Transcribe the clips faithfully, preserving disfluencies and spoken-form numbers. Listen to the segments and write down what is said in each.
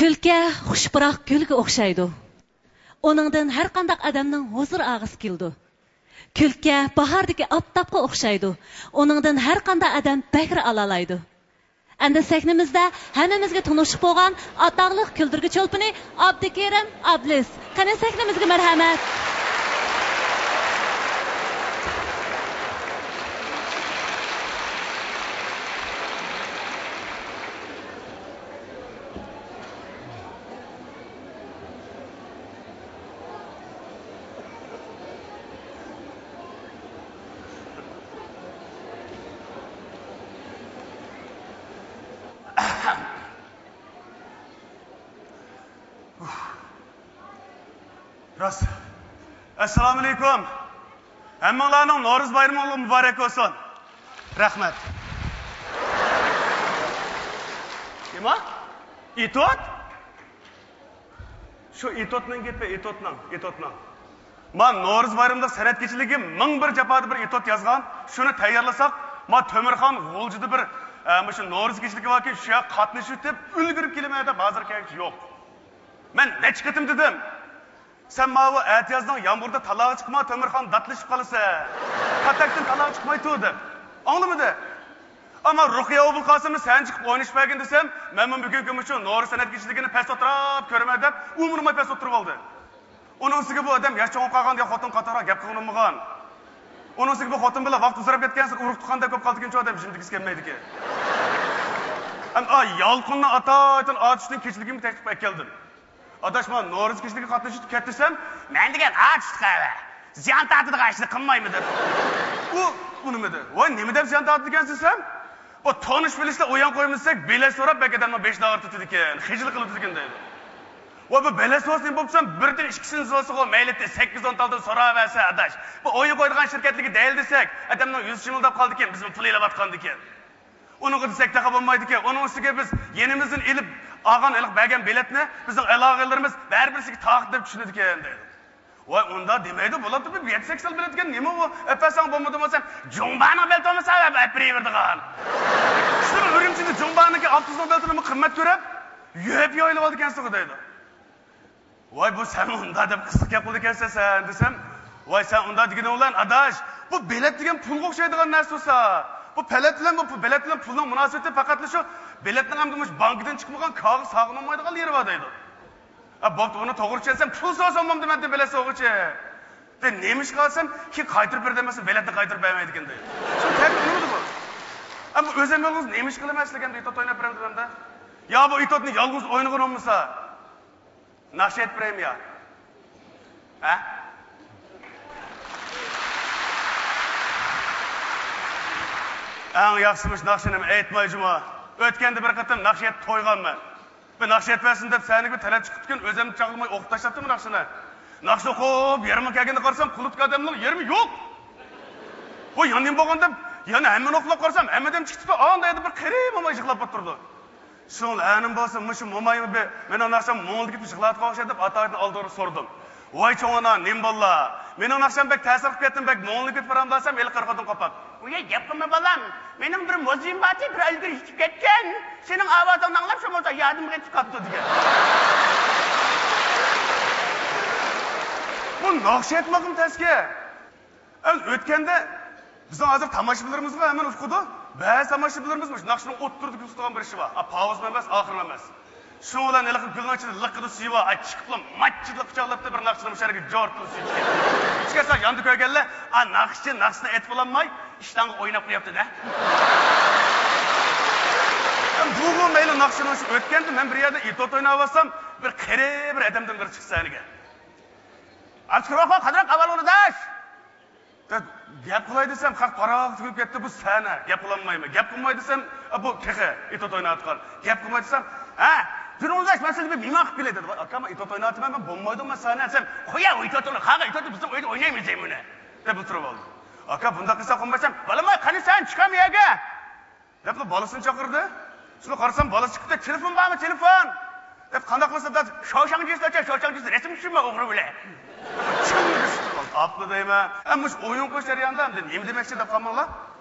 كۈلكە خۇش پۇراق گۈلگە ئوخشايدۇ. ئۇنىڭدىن ھەر قانداق ئادەمنىڭ ھۇزۇر ئالغۇسى كېلىدۇ. كۈلكە باھاردىكى ئاپتاپقا ئوخشايدۇ. ئۇنىڭدىن ھەر قانداق ئادەم بەھرە ئالالايدۇ. ئەمدى سەھنىمىزدە ھەممىمىزگە تونۇشلۇق بولغان ئاتاقلىق كۈلدۈرگۈ چولپىنى ئابدۇكېرىم ئابلىز. قېنى سەھنىمىزگە مەرھەمەت. راست. ئەسسالامۇئەلەيكۇم. ھەممىڭلارنىڭ نورۇز بايرىمى مۇبارەك بولسۇن. رەھمەت. نېمە؟ ئېتوت؟ شۇ ئېتوتنىڭ گېپى، ئېتوتنىڭ، ئېتوتنىڭ. ما نورۇز بايرىمىلىق سەنئەت كېچىلىكى مىڭ بىر جاپادا بىر ئېتوت يازغان، شۇنى تەييارلىساق، ما تۆمۈرخان غۇلجىدا بىر، ئە، مۇشۇ نورۇز كېچىلىكى باركەن، شۇ يەرگە قاتنىشىۋېتىپ ئۈلگۈرۈپ كېلىمەن دەپ ھازىر كەلگۈچە يوق. مەن نەچچە قېتىم دېدىم، سەن ماۋۇ ئەتىيازنىڭ يامغۇردا تالاغا چىقما، تۆمۈرخان داتلىشىپ قالىسەن، پاتەكتىن تالاغا چىقماي تۇر دەپ. ئاڭلىمىدى. ئەمما رۇقىيە ئوبۇلقاسىمنى سەھنىگە چىقىپ ئوينىشىپ بەرگىن دېسەم، مەنمۇ بۈگۈنكى مۇشۇ نورۇز سەنئەت كېچىلىكىنى پەس ئولتۇراپ كۆرىمەن دەپ، ئۇمۇرماي پەس ئولتۇرۇپ ئالدى. ئۇنىڭ ئۈستىگە بۇ ئادەم ياش چوڭىيىپ قالغان دېگەن خوتۇن قاتارىغا گەپ قىلغىنى بولمىغان. ئۇنىڭ ئۈستىگە بۇ خوتۇن بىلەن ۋاقىت ئۇزىراپ كەتكەنسېرى ئۇرۇق تۇغقاندەك بولۇپ قالىدىكەنچۇ ئادەم، جىمدىكىسى كەلمەيدىكەن. ھەم ئا يالقۇننى ئاتايتىن ئاتۇشتىن كېچىلىكىمنى تەكلىپ ئەكەلدىم. ئاداش، مانا نورۇز كېچىلىكىگە قاتنىشىپ كەت دېسەم، مەن دېگەن ئاتۇشلۇق ئەۋە، زىيان تارتىدىغان ئىشنى قىلمايمەن دېدى. ئۇ ئۇنىمىدى. ۋاي، نېمە دەپ زىيان تارتىدىكەنسىز دېسەم، بۇ تونۇش بىلىشتە ئويۇن قويمىساق، بېلەت سوراپ بەك ئادەمنىڭ بېشىنى ئاغرىتىدىكەن، خىجىل قىلىۋېتىدىكەن دەيدۇ. ۋاي، بۇ بېلەت سورىسا نېمە بوپسەن، بىردىن ئىككىسىنى سورىسىغۇ، مەيلى سەككىز ئون تالدىن سوراۋەرسە ئاداش. بۇ ئويۇن قويىدىغان شىركەتلىكى دەيلى دېسەك، ئادەمنىڭ يۈزى شىمىلداپ قالىدىكەن، بىزمۇ پۇل ئېلىۋاتقاندىكىن. ئۇنىڭغا دېسەك تېخى بولمايدىكەن. ئۇنىڭ ئۈستىگە بىز يېنىمىزدىن ئېلىپ ئالغان، ھېلىقى بەرگەن بېلەتنى بىزنىڭ ئالاقىدارلىرىمىز بەرىبىر سىزگە تاقىت دەپ چۈشىنىدىكەن دەيدۇ. ۋاي، ئۇنداق دېمەيدۇ، بولۇپتۇ، بىر يەتتە سەككىز خىل بېلەت دېگەن نېمە ئۇ؟ ئەپەرسەڭ بولمىدىمۇ دېسەم، جۇڭبانىڭ بېلىتى بولمىسا ئەپ بېرىۋېرىدىغان. سىزمۇ ئۈرۈمچىدە جۇڭبانىڭكى ئاپتوبۇسنىڭ بېلىتىنى قىممەت كۆرۈپ، يۆپ يايلىۋالىدىكەنسىغۇ دەيدۇ. ۋاي، بۇ سەن ئۇنداق دەپ قىزىق گەپ قىلىدىكەنسەن سەن دېسەم، ۋاي، سەن ئۇنداق دېگىنىڭ بىلەن ئاداش، بۇ بېلەت دېگەن پۇلغا ئوخشايدىغان نەرسە بولسا، بۇ پەلەت بىلەن، بۇ بېلەت بىلەن پۇلنىڭ مۇناسىۋىتى پەقەتلا شۇ بېلەتنىڭ ئەمدى مۇشۇ بانكىدىن چىقمىغان كاغىز ساغلىنالمايدىغان يېرى بار دەيدۇ. ئە، بوپتۇ، ئۇنى توغرا چۈشەنسەم، پۇل سورىسام بولمىدى مەندىن بېلەت سورىغۇچى. دە، نېمە ئىش قىلسام، كېيىن قايتۇرۇپ بېرىدۇ دېمەسە، بېلەتنى قايتۇرۇپ بەرمەيدىكەن دەيدۇ. شۇ تەبىئىي ئۇنىمىدى بۇ. ئەمما ئۆزۈم يالغۇز نېمە ئىش قىلىمەن سىلەرگە ئېمدى ئېتوت ئويناپ بېرەمدىمەن دە. يا بۇ ئېتوتنى يالغۇز ئوينىغىنى بولمىسا، ناخشا ئېيتىپ بېرەيمۇ يا؟ ھە؟ ئەڭ ياخشىسى مۇشۇ ناخشىنى ئېيتماي جۇمۇ. ئۆتكەندە بىر قېتىم ناخشا ئېيتىپ تويغانمەن. بىر ناخشا ئېيتىپ بەرسۇن دەپ سەھنىگە بىر تەلەپ چىقىپتىكەن، ئۆزۈمنى چاغلىماي ئوقۇپ تاشلاپتىمەن ناخشىنى. ناخشا ئوقۇپ يېرىمغا كەلگەندە قارىسام، قۇلۇپتىكى ئادەمنىڭ يېرىمى يوق. ۋاي، يەنە نېمە بولغان دەپ يەنە ھەممىنى ئوقلاپ قارىسام، ھەممە ئادەم چىقىپتۇ، ئاندىن بىر قېرى موماي يىغلاپ ئولتۇرىدۇ. شۇڭا ئەنىم بولسا مۇشۇ مومايمۇ بىر مېنىڭ ناخشام مۇڭلىدىپ كېتىپ يىغلاۋاتقان ئوخشايدۇ دەپ ئاتايىتىنى ئالدىغا سورىدىم. ۋاي چوڭ ئانا، نېمە باللا؟ مېنىڭ ناخشام بەك تەسىر قىلىپ كەتتىمۇ، بەك مۇڭلىنىپ كېتىپ بارامدۇ دېسەم، ھېلىقى قىرغىدىن قاپاپ، ئۇيە، گەپ قىلما بالام، مېنىڭ بىر مۇزىيىم بارتى، بىر ئىلگىرى يېتىپ كەتكەن، سېنىڭ ئاۋازىڭنى ئاڭلاپ شۇ مۇزىيىم يادىمغا يېتىپ قاپتۇ دېگەن. بۇ ناخشا ئېيتماقمۇ تەسكەن. ئەمدى ئۆتكەندە بىزنىڭ ھازىر تاماشىبىنلىرىمىزغا ھەممىنى ئۇقىدۇ. بەزى تاماشىبىنلىرىمىز مۇشۇ ناخشىنىڭ ئوتتۇرىدا كۆرسىتىدىغان بىر ئىشى بار. ئا، پاۋىزمۇ ئەمەس، ئاخىرمۇ ئەمەس. شۇنىڭ بىلەن ھېلىقى گۈلنىڭ ئىچىدە لىققىدە سۈيى بار. ئا، چىقىپلا ماچچىدىلا قۇچاقلاپتۇ بىر ناخشىنى مۇشۇ يەرگە جورتلا سۈيى چىقىدۇ. ئىچكەنسە ياندا كۆرگەنلەر، ئا، ناخشىچى ناخشىسىنى ئېيتىپ بولالماي ئىشتانغا ئويناپ قويۇپتۇ-دە. بۇغۇ مەيلى ناخشىنىڭ شۇ ئۆتكەندە مەن بىر يەردە ئېتوت ئويناۋاتسام، بىر قېرى بىر ئادەمدىن بىرى چىقتى سەھنىگە. ئاچىقىراق قالدۇرۇپ ئاۋۋال ئۇلىداش. دەپ گەپ قىلاي دېسەم، خەق پاراڭغا تۈگۈپ كەتتى، بۇ سەھنە، گەپ قىلالمايمەن. گەپ قىلماي دېسەم، ئا، بۇ تېخى ئېتوت ئويناۋاتقان. گەپ قىلماي دېسەم، ھە، جۇنۇڭداش، مەن سىزگە بىر مېھمان قىلىپ كېلەي دېدى. ئاكا، مەن ئېتوت ئويناۋاتىمەن، مەن بولمايدۇ، مەن سەھنە دېسەم، قويە ئېتوتۇڭنى، قاغا ئېتوتنى بىزنىڭ ئۆيدە ئوينايمىز دەيمەن دەپ ئولتۇرۇپ ئالدى. ئاكا، بۇنداق قىلساق بولمايسەن، بالىماي، قېنى سەن چىقام يەرگە دەپلا بالىسىنى چاقىردى. شۇنى قارىسام، بالىسى چىقىپتۇ، تېلېفون بارمۇ، تېلېفون؟ دەپ، قانداق قىلسا، داد، شاۋشاڭ جىس ئاچا، شاۋشاڭ جىس رەسىم چۈشۈرمە ئوغرى بىلەن. ئاپلا دەيمەن. ئە، مۇشۇ ئويۇن قويۇش جەريانىدا ئەمدى نېمە دېمەكچى دەپ قالماڭلار.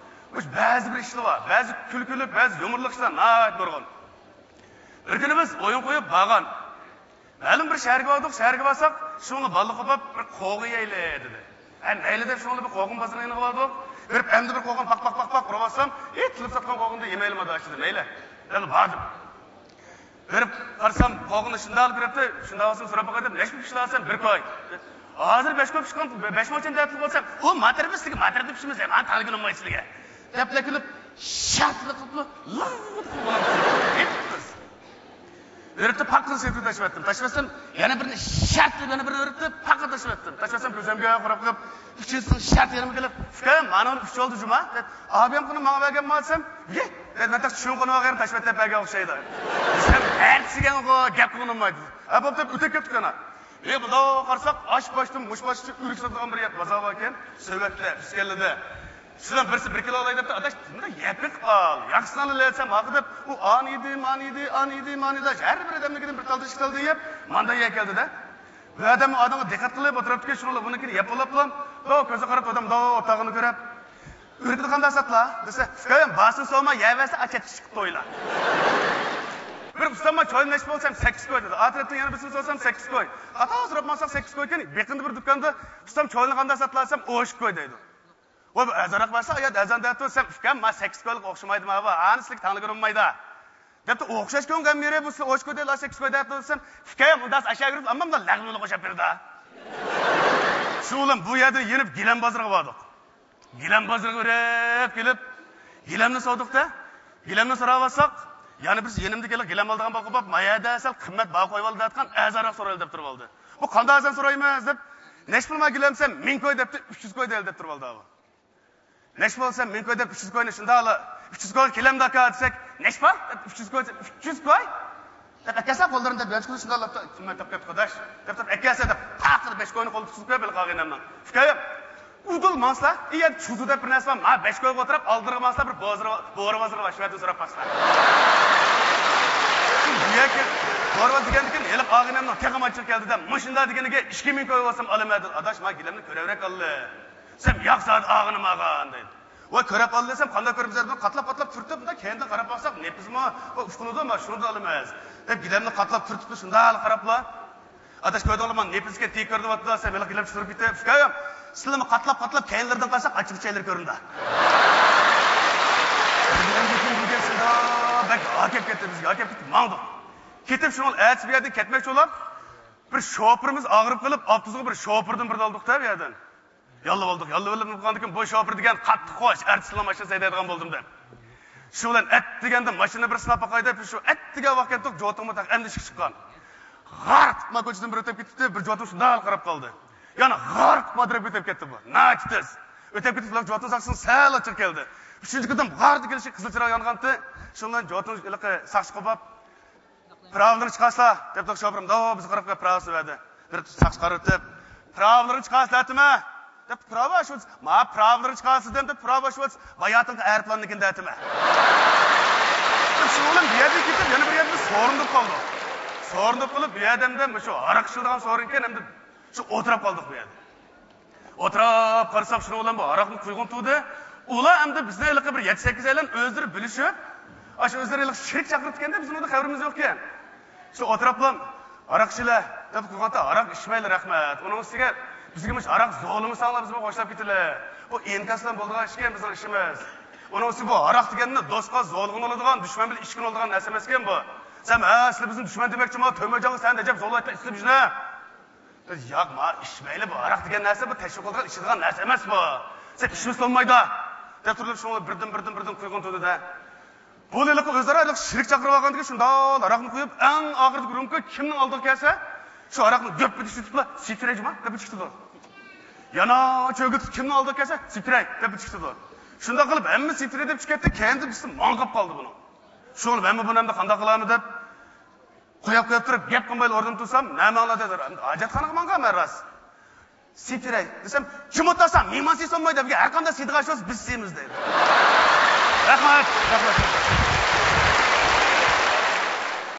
مۇشۇ بەزى بىر ئىشلار بار، بەزى كۈلكىلىك، بەزى يۇمۇرلۇق ئىشلار ناھايىتى نۇرغۇن. بىر كۈنى بىز ئويۇن قويۇپ بارغان. مەلۇم بىر شەھەرگە باردۇق، شەھەرگە بارساق، شۇڭلى بالىلىققا باپ بىر قوغۇن يەيلى دېدى. ھە، مەيلى دەپ شۇڭلى بىر قوغۇن بازىرىنىڭ يېنىغا باردۇق. بېرىپ ئەمدى بىر قوغۇن پاق، پاق، پاق، پاق ئۇرۇۋالسام، ھېي، تىلىپ ساتقان قوغۇن دېيىپ يېمەيلى مادا ئىشلىدى، مەيلى. مەن باردىم. بېرىپ قارىسام، قوغۇن شۇنداق كۆرۈپتۇ، شۇنداق بولسام سوراپ باقاي دەپ، نەچچە پۇت ئىشلەۋاتسام، بىر كوي. ھازىر بەش كوي پىشقان، بەش مو چەندە ئەتلىك بولسام، ئۇ ماتېرىيال بىزلىكى، ماتېرىيال پىشىمىز، مانا تانىگىنىڭ مايسىلىگە. دەپلا كۈلۈپ، شارتلا قىلىپلا، لىڭ قىلىپ قوغۇن. ئۆرۈپتە پاققىز سېتىپ تاشلىۋەتتىم. تاشلىۋەتسەم، يەنە بىرنى شارت دەپ يەنە بىرنى ئۆرۈپتە پاققا تاشلىۋەتتىم. تاشلىۋەتسەم، كۆزۈمگە قاراپ قېلىپ، ئۈچىنچىسىنى شارت يەنە كېلىپ، ئۇكام، مانا ئۈچ بولدى جۇما، دەپ. ئابىيام قۇنى ماڭا بەرگەن مال دېسەم، يې، دەپ، مەن تېخى چۈشۈم قونۇپ ئالغان تاشلىۋەت دەپ بەرگەن ئوخشايدۇ. دېسەم، ئەتىسىگەنغۇ گەپ قىلغىنىم بار دېدى. ھە، بوپتۇ دەپ ئۆتۈپ كەتتۇق يەنە. ئى، بۇنداق قارىساق، ئاش باشتىن مۇش باشقىچە ئۆرۈك ساتىدىغان بىر بازار باركەن، سۆۋەتتە، ئۈسكەللىدە. شۇلار بىرسى بىر كىلو ئالاي دەپتۇ، ئاداش، بۇنداق يەپ بېقىپ ئال، ياخشىسىنى ئالىلى دېسەم، ھاقا دەپ، ئۇ ئانى يېدى، مانى يېدى، ئانى يېدى، مانى يېدى، ھەر بىر ئادەمنىڭكىدىن بىر تال تېشىپ كەلدى يەپ، ماندا يەپ كەلدى-دە. بۇ ئادەم ئادەمگە دىققەت قىلىپ ئولتۇرۇپتىكەن، شۇنىڭ بۇنىڭكىنى يەپ بولۇپلا، دو كۆزى قارا ئادەم دو ئولتۇرغىنىنى كۆرۈپ، ئۆرۈكنى قانداق ساتلا دېسە، ئۇكام، باسىنى سورىما، يەۋەرسە ئاچ ئەتكىچىك تويلا. بىر ئۇستام بار، چويلا نەچچە بولسام، سەككىز كوي دېدى. ئاترەتنىڭ يەنە بىرسىنى سورىسام، سەككىز كوي. قاتار سوراپ ماڭساق، سەككىز كوي ئىكەن. يېقىندا بىر دۇكاندا، ئۇستام، چويلىنى قانداق ساتلا دېسەم، ئوشۇك كوي دەيدۇ. ۋاي، بۇ ئازراق بەرسە، ئايات ئەزان دەپتۇ دېسەم، ئۇكام، ما سەككىز كويلۇق ئوخشىمايدۇ ما بۇ، ئانىسىلىك تاڭلا كۆرۈنمەيدۇ. دەپتۇ، ئوخشاش كۆڭگەم يېرى بۇ سىلە ئوشۇك كوي دەيلا، سەككىز كوي دەپتۇ دېسەم، ئۇكام، ئۇنداق ئاشا كىرىپ، ئەمما مۇنداق لەغمىنى قوشاپ بېرىدۇ. شۇ بىلەن بۇ يەردىن يېنىپ گىلەن بازىرىغا باردۇق. گىلەن بازىرىغا بېرىپ كېلىپ، گىلەمنى سورىدۇق-دە. گىلەمنى سوراۋاتساق، يەنە بىرسى يېنىمدىكى گىلەم ئالىدىغان بولۇپ قېلىپ، ما يەردە سەل قىممەت باھا قويۇۋالىدىغان ئەرزانراق سورايلى دەپ تۇرۇۋالدى. بۇ قانداق ئەرزان سورايمىز دەپ، نەچچە پۇل ما گىلەم دېسەم، مىڭ كوي دەپتۇ، ئۈچ يۈز كوي دەيلى دەپ تۇرۇۋالدى ئاۋۇ. نەچچە پۇل دېسەم، مىڭ كوي دەپ، ئۈچ يۈز كوينى شۇنداقلا، ئۈچ يۈز كوي گىلەمدە ئاكا دېسەك، نەچچە پۇل دەپ، ئۈچ يۈز كوي، ئۈچ يۈز كوي دەپ، ئەكەلسە قوللىرىنى دەپ، يانچۇقىنى شۇنداقلا، قىممەت تاپقان قارداش دەپ تۇرۇپ، ئەكەلسە دەپ، ئاخىرى بەش كوينى قولىدا تۇتۇپ قويۇپ، ھېلىقى ئاغىنەمنىڭ. ئۇكام، ئۇدۇل ماڭسىلا، ئى، يەردە چۇزۇ دەپ بىر نەرسە بار، ما بەش كويغا ئولتۇرۇپ، ئالدىرىغا ماڭسىلا، بىر بوزرا-، بورا بازىرىغا باشلاۋەتتى سوراپ باقسىلا. بۇ يەرگە بورا بازار دېگەندىكىن، ھېلىقى ئاغىنەمنىڭ تېخىمۇ ئاچچىقى كەلدى-دە، مۇشۇنداق دېگىنىگە ئىككى مىڭ كوي بولسام ئالىمەن دېدى. ئاداش، ما گىلەمنى كۆرەۋېرەك ئالدى. دېسەم، ياق زادى ئاغىنىم ئاغان دەيدۇ. ۋاي، كۆرۈپ ئالدى دېسەم، قانداق كۆرىمىز دەپ قاتلاپ-قاتلاپ تۈرتۈپ، مۇنداق كەينىدىن قاراپ باقساق، نېپىزمۇ، ۋاي، ئۇققىنىدۇ، ما شۇنى ئالىمىز دەپ گىلەمنى قاتلاپ تۈرتۈپلا شۇنداقلا قاراپلا، ئاداش، كۆردۈڭلارمۇ، نېپىز ئىكەن، تېگى كۆرۈنۈۋاتىدۇ دېسەم، ھېلىقى گىلەم تۈرۈپ كېتىپ، ئۇكام، سىلىمۇ قاتلاپ-قاتلاپ كەينىلىرىدىن قارىساق، ئاچچىقى چەيلىرى كۆرۈنىدۇ. بەك ھاكەپ كەتتى بىزگە، ھاكەپ كېتىپ ماڭدۇق. كېتىپ شۇڭا ئەتىسى بۇ يەردىن كەتمەكچى بولۇپ، بىر شوپۇرىمىز ئاغرىپ قېلىپ، ئاپتوبۇسقا بىر شوپۇردىن بىرنى ئالدۇق-دە بۇ يەردىن. ياللىۋالدۇق، ياللىۋېلىپ بولغاندىكىن، بۇ شوپۇر دېگەن قاتتىق خوش، ئەرتىسلا ماشىنا ھەيدەيدىغان بولدۇم دەپ. شۇ بىلەن ئەتىگەندە ماشىنا بىر سىناپ باقاي دەپ، شۇ ئەتىگەن ۋاقىت كەتتۇق، جوتۇڭمۇ تېخى ئەمدى ئىشىككە چىققان. غارق ما كوچىدىن بىر ئۆتۈپ كېتىپتۇ، بىر جوتۇڭ شۇنداق قاراپ قالدى. يەنە غارق ما دەپ ئۆتۈپ كەتتى بۇ. ناھايىتى تېز. ئۆتۈپ كېتىپ، جوتۇڭ ساقچىسىنىڭ سەل ئاچچىقى كەلدى. ئۈچىنچى قېتىم غاردا كېلىشى قىزىل چىراغ يانغانتى. شۇنىڭ بىلەن جوتۇڭ ھېلىقى ساقچى قوپاپ، پىراۋىلىرىنى چىقارسىلا، دەپتۇ شوپۇرىم. داۋۇ بىزگە قاراپ پىراۋىسىنى بەردى. بىر ساقچى قارىتىپ، پىراۋىلىرىنى چىقارسىلا دەپتىمە. دەپتۇ پىراۋا شۇ، ما پىراۋىلىرىنى چىقارسىلا دەپتۇ، پىراۋا شۇ، باياتىنقى ئەيروپىلاننىڭكىنى دەپتىمە. شۇ بىلەن بۇ يەردىن كېتىپ، يەنە بىر يەردە سورۇندۇرۇپ قالدۇق. سورۇندۇرۇپ قېلىپ، بۇ يەردە ئەمدى شۇ ھاراق ئىچىلىدىغان سورۇن ئىكەن، ئەمدى شۇ ئولتۇرۇپ قالدۇق بۇ يەردە. ئولتۇراپ قارىساق، شۇنىڭ بىلەن بۇ ھاراقنى قۇيغىنى تۇردى. ئۇلار ئەمدى بىزنى ھېلىقى بىر يەتتە-سەككىز ئايلان ئۆزلىرى بىلىشىپ، ئاشۇ ئۆزلىرى ھېلىقى شېرىك چاقىرىپتىكەن-دە، بىزنىڭ ئۇندا خەۋىرىمىز يوقكەن. شۇ ئولتۇراپلا، ھاراق ئىچىلە دەپ قويغاندا، ھاراق ئىچمەيلى، رەھمەت. ئۇنىڭ ئۈستىگە بىزگە مۇشۇ ھاراق زورلىمىساڭلار، بىزمۇ خوشلاپ كېتىلى. بۇ ئىنكاس بىلەن بولىدىغان ئىشكەن بىزنىڭ ئىشىمىز. ئۇنىڭ ئۈستىگە بۇ ھاراق دېگەننى دوستقا زورلىغىنى بولىدىغان، دۈشمەن بىلەن ئىچكىنى بولىدىغان نەرسە ئەمەسكەن بۇ. سەن، ھە، سىلەر بىزنى دۈشمەن دېمەكچىما، تۆمۈرجانغا سەن ئەجەب زورلايتتىڭ، ئىچسىلە بىزنى. بىز، ياق، ما ئىچمەيلى، بۇ ھاراق دېگەن نەرسە بۇ تەشۋىق قىلىدىغان، ئىچىدىغان نەرسە ئەمەس بۇ. سەن ئىچمىسە بولمايدۇ دەپ تۇرۇپ، شۇ بىردىن، بىردىن، بىردىن قۇيغىنى تۇردى-دە. بۇ ھېلىقى ئۆزئارا ھېلىقى شېرىك چاقىرىپ ئالغاندىكىن شۇنداق ھاراقنى قۇيۇپ، ئەڭ ئاخىرىدىكى رومكا كىمنىڭ ئالدىغا كەلسە، شۇ ھاراقنى دۆپپە ئىچىتىپلا، سېتىۋېرەي جۇما دەپ ئىچىپ كېتىدۇ. يەنە چۆگىتىپ كىمنىڭ ئالدىغا كەلسە، سېتىۋېرەي دەپ ئىچىپ كېتىدۇ. شۇنداق قىلىپ ھەممە سېتىۋېرەي دەپ ئىچىپ كەتتى، كەينىدە بىرسى ماڭغاپ قالدى بۇنىڭ. شۇڭا مەنمۇ بۇنى ئەمدى قانداق قىلارمەن دەپ، قويۇپ، قويۇپ تۇرۇپ، گەپ قىلمايلا ئورنۇمدىن تۇرسام، نەمەڭلار دەيدۇ. ھاجەتخانىغا ماڭغان مەن راست. سېتىۋېرەي دېسەم، جىمىپ تۇرسام، مېھمان سېتىۋالمايدۇ، بىزگە ھەر قانداق سېتىۋالسىڭىز بىز سېتىمىز دەيدۇ. رەھمەت، رەھمەت.